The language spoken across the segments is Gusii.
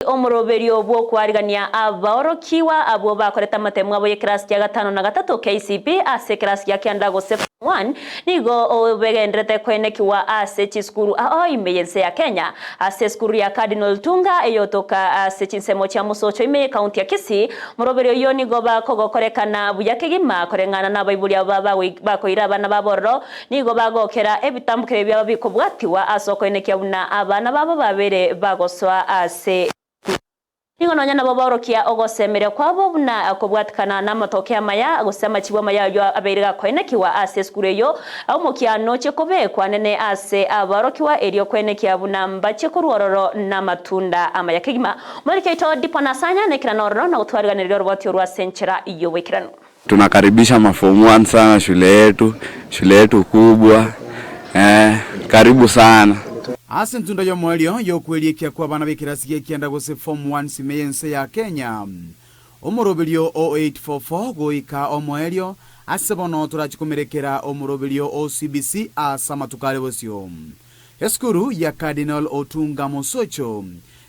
Omoroberio bw'okoarigania abaorokigwa abwo bakorete amatemu abo y'ekerasi kia gatano na gatato, KCPE, ase ekerasi gia kianda gose Form One nigo obegenderete koenekigwa ase chisukuru ao ime y'ense ya Kenya. Ase esukuru ya Cardinal Tunga eyotoka ase chinsemo chia Mosocho ime y'ecounty ya Kisii, moroberio oyio nigo bakogokorekana buya kegima koreng'ana nabaibori abo bakoira abana babo ororo nigo bagokera ebitambukero ebiabo bikobwatigwa ase okoenekia buna abana babo babere bagosoa ase esukuru. Nigo nonya nabo baorokia ogosemeria kwabo buna kobwatikana namatoke amaya gose amachibu amaya ayio abeire gakoenekigwa ase esukuru eyio, omokia nochie kobekwa nene ase abaorokigwa erio koenekia buna mbachie korwa ororo namatunda amaya kegima. Omoriki oito Dipo Nasanya naikerane ororo na gotwariganeria oroboti orwo ase enchera y'oboikeranu. Tunakaribisha ma form one sana shule yetu, shule yetu kubwa eh, karibu sana. Ase entunda y'omoerio y'okwerikia kw'abana b'ekerasi gi'ekianda gose Form One sime y'ense ya Kenya, omoroberio o 844 goika omoerio, ase bono torachi komerekera omoroberio o CBC ase amatuko are bosio. Esukuru ya Cardinal Otunga Mosocho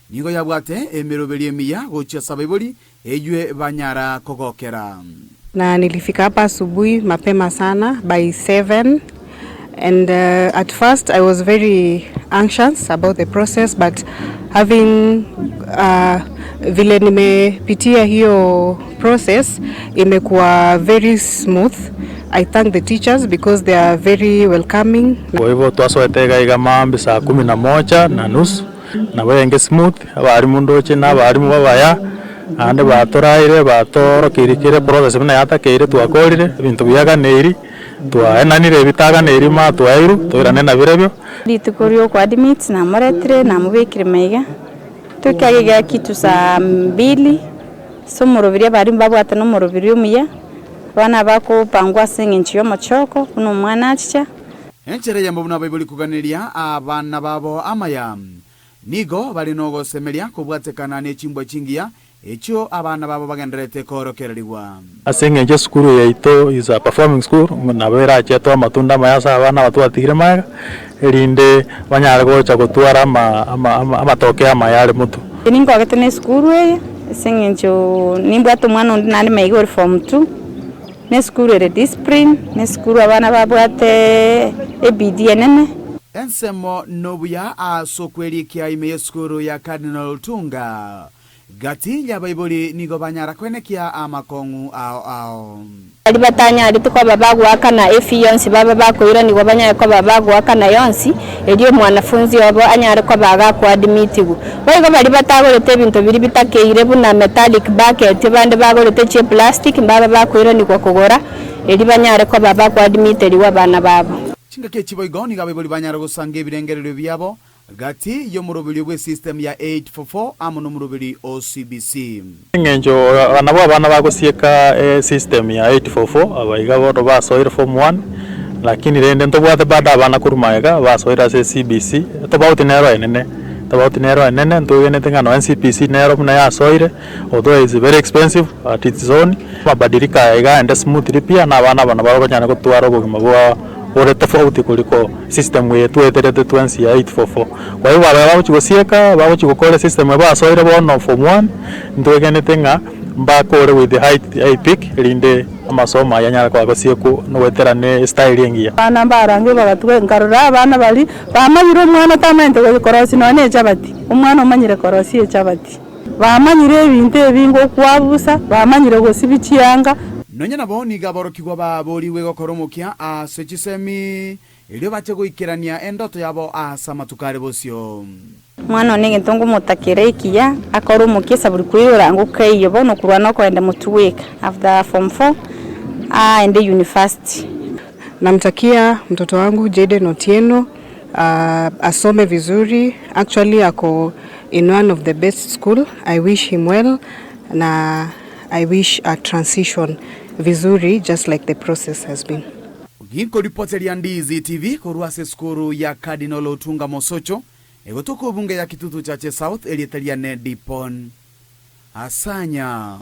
nigo yabwate emeroberio emiya gochia ase abaibori Eywe banyara kogokera. Na nilifika hapa asubuhi mapema sana by 7 and at first I was very anxious about the process but having vile nimepitia hiyo process imekuwa very smooth I thank the teachers because they are very welcoming. Kwa hivyo twasoete iga iga maambia saa kumi na moja na nusu. Nabo enge smooth, abarimu ndoche na abarimu babaya, naende batoraire batoorokeire kera eprocess buna yatakeire twakorire, ebinto biaganeiri, twaenanire ebitaganeiri ma twaeirwe, toirane nabirobio. Rituko ri'okoadmit namoretire, namobekire maiga, toika iga kitu saa mbili, ase omorobiri abarimu babwate na omorobiri omuya, abana bakopangwa ase eng'encho y'omochoko, buna omwana achicha. Enchera eyemo buna abaibori koganeria abana babo amaya, nigo bare nogosemeria kobwatekana ne chimbwa chingiya echio abana babo bagendererete koorokererigwa. Ase engencho esukuru yaito is a performing school, nabo erache etoe amatunda amaya ase abana aba twatigire magega, erinde banyare gocha gotwara ama ama amatokeo amaya are motwe. Ninkogete na esukuru eye ase eng'encho nimbwate omwana onde naende maiga ore form two. Nesukuru ere discipline, nesukuru abana babwate ebidii enene. Ensemo nobuya ase okwerikia ime y'esukuru ya Cardinal Otunga. Gati y'abaibori nigo banyara kwenekia amakong'u ao ao. Baria batanyarete koba bagoakana efee yonsi baba bakoiranigwa banyare koba bagoakana yonsi, erio omwanafunzi obo anyare koba agakoadmitigwa. Boigo baria batagorete ebinto biria bitakeire buna metallic bucket, bande bagorete chi'eplastic, mbabe bakoiranigwa kogora, erio banyare koba bakoadmiterigwa abana babo. Chingaki echi boigo nigo abaibori banyare gosanga ebirengererio biabo gati y'omoroberio bw'esystem ya 844 amo nomoroberi o CBC. Eng'encho nabo abana bagosieka esystem ya 844 aba iga bono basoire form one, lakini rende ntobwate bado abana korwa magega basoire ase CBC, etobauti nero enene, etobauti nero enene ntwegenete ng'a nonya CBC nero buna yasoire, although is very expensive at its own, amabadiliko aya iga aende smoothly pi na abana aba nabo banyare gotwara obogima bwa bore tofauti kuliko system eye tweterete twensi ya 844. Kwa hivyo aba bagochia gosieka, bagochia gokora esystem eye basoire bono form one, ntwegenete ng'a mbakore with the high high peak erinde amasomo aya anyare koba gosiekwa nogoetera ne estyle engiya. Abana mbarange bagatuga, nkarora abana baria bamanyire omwana tamanyete korosia nonya na echabati, omwana omanyire korosia echabati. Bamanyire ebinto ebinge okwabusa, bamanyire gosibia chianga. Nonya nabo nigo aborokigwa baborigwe gokora omokia ase chisemi, erio bache goikerania endoto yabo ase amatuko are bosio. Omwana one egento ngomotakera ekiya, akore omokia esaburi koirora ngokeiyo bono korwa nokoenda motwe goika after form four aende university. Namtakia mtoto wangu Jayden Otieno asome vizuri actually ako in one of the best school I wish him well na I wish a transition vizuri just like the process has been. Ginkoripoteria Ndizi TV korwa ase esukuru ya Cardinal Otunga Mosocho, egotoka obunge ya Kitutu Chache South erieta riane Dipon Asanya.